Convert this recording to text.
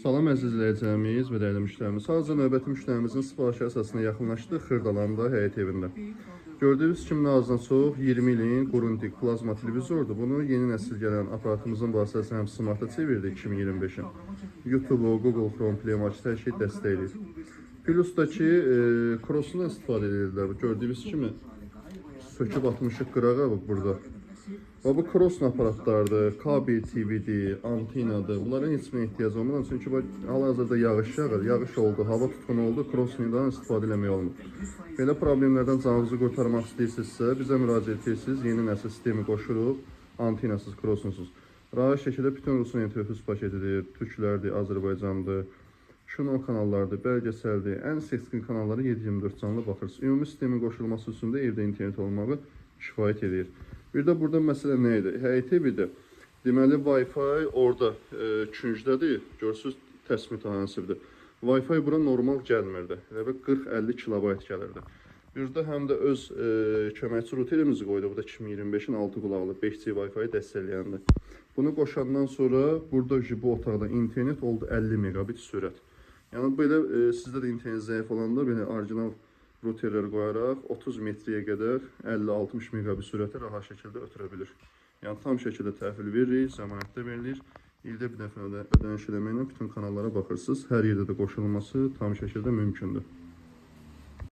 Salam əziz izləyicilərimiz və dəyərli müştərimiz. Hazırda növbəti müştərimizin sifarişi əsasına yaxınlaşdıq Xırdalanda həyət evində. Gördüyünüz kimi nə azdan çox 20 ilin Grundig plazma televizordur. Bunu yeni nəsil gələn aparatımızın vasitəsilə həm smarta çevirdik 2025-in. YouTube, Google Chrome, Play Market hər şey dəstəkləyir. Plus da ki, Cross-undan istifadə edirlər. Gördüyünüz kimi söküb atmışıq qırağa bax burada. Və bu Cross aparatlardır, kabel TV-dir, antenadır. Bunların heç birinə ehtiyac olmadan, çünki bax hal-hazırda yağış yağır, yağış oldu, hava tutqunu oldu, Cross-dan istifadə eləmək olmur. Belə problemlərdən canınızı qurtarmaq istəyirsinizsə, bizə müraciət edirsiniz. Yeni nəsil sistemi qoşuruq, antenasız, cross'unsuz. Rahat şəkildə bütün Rusun interfeys paketidir, türklərdir, Azərbaycandır, kino kanallardır, bəlgəsəldir, ən seçkin kanallara 7/24 canlı baxırsınız. Ümumi sistemin qoşulması üçün də evdə internet olmağı kifayət edir. Bir də burada məsələ nə idi? Həyət evidir. Deməli Wi-Fi orada küncdədir. Görürsüz təsmit hansıdır. Wi-Fi bura normal gəlmirdi. Elə bil 40-50 kilobayt gəlirdi. Bir də həm də öz köməkçi routerimizi qoyduq. Bu da 2025-in 6 qulaqlı 5G Wi-Fi dəstəkləyəndir. Bunu qoşandan sonra burada bu otaqda internet oldu 50 megabit sürət. Yəni belə sizdə də internet zəif olanda belə orijinal routerlər qoyaraq 30 metrəyə qədər 50-60 megabit sürəti rahat şəkildə ötürə bilir. Yəni tam şəkildə təhvil veririk, zəmanətdə verilir. İldə bir dəfə ödəniş eləməklə bütün kanallara baxırsınız. Hər yerdə də qoşulması tam şəkildə mümkündür.